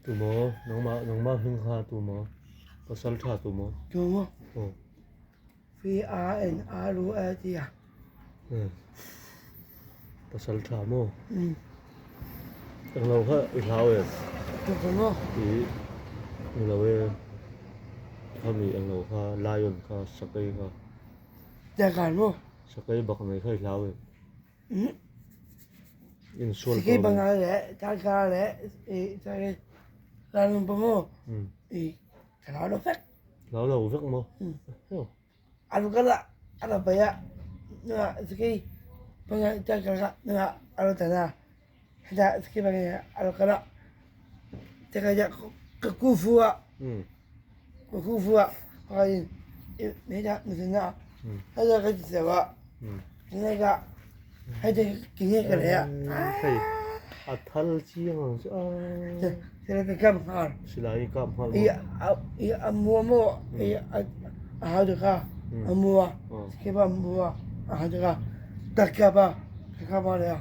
Tumaw nangmah nangmah hming kha tumaw pasal tha tumaw? Tumaw? Aw. V A N R U A T a. Hmm. Pasal tha maw? Hmm. Englo kha i hlau em? Tumaw maw? I englo e khami englo kha lion kha sakei kha. Tiger maw? Sakei bak nei kha i hlau em? Hmm. Insual Sakei tawh bang leh tiger leh i sakei lion pawh maw? Hmm. I ka hlau lo vek. Hlau lo vek maw? A lo kal a, a lo paih a, hnungah sakei panga tiger kha hnungah a lo tan a, hetah sakei panga hi a lo kal a, tiger hian ka kungfu a, ka kungfu a pakhatin hetah mizuna a, hetah ka ti cheu a, tinge ka heti tinge ka leh a. Hei a thal chiang ang chu a. Silai ka kap nghal. Silai i kap nghal maw? I a mua maw i a hau dik a a mua khipa a mua a hau dik a ka kap a ka kap a leh a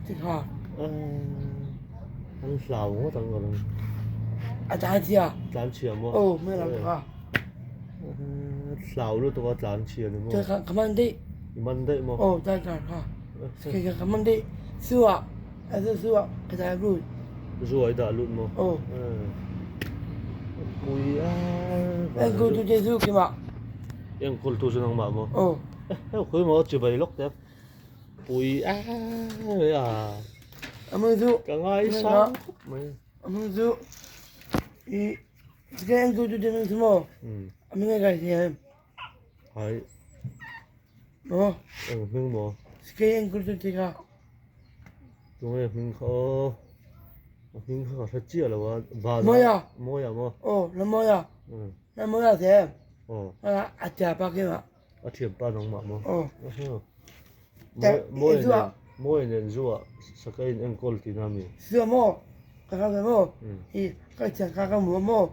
ti kha. An hlau ngawt ang ka ring. A tlan chhia. Tlan chhia maw? Aw hmel ang kha. Hlau lutuk a tlan chhia ni maw? Ka man daih. I man daih maw? Aw tiger kha. Ka man daih. Suah a zu suah ka dah lut. Zu ah i dah lut maw? Aw. Pui a. Enkawl tu te zu keimah. Enkawl tu chu nangmah maw? Aw. Hei khawi maw chibai lawk te. Pui a a. Amang zu. Ka ngaisang khawp mai. Amang zu i ka enkawl tu te mang zu maw? Amang ngai kai siam. Hai. Maw? Eng hming maw? Sikei enkawl tu te kha. Tunge hming kha aw. A hming kha ka hre chiah lo a. Van Mawia. Mawia maw? Aw, la Mawia. La Mawia siam. Aw. A tia pa keimah. A thianpa nangmah maw? Aw. Mawi nen mawi nen zuah sakei in enkawl tihna a mi? Zuah maw? Ka hlau ve maw? I ka thian kha ka hmu a maw?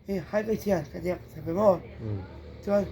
I hai ka thian ka tia ka ve maw? Chuan.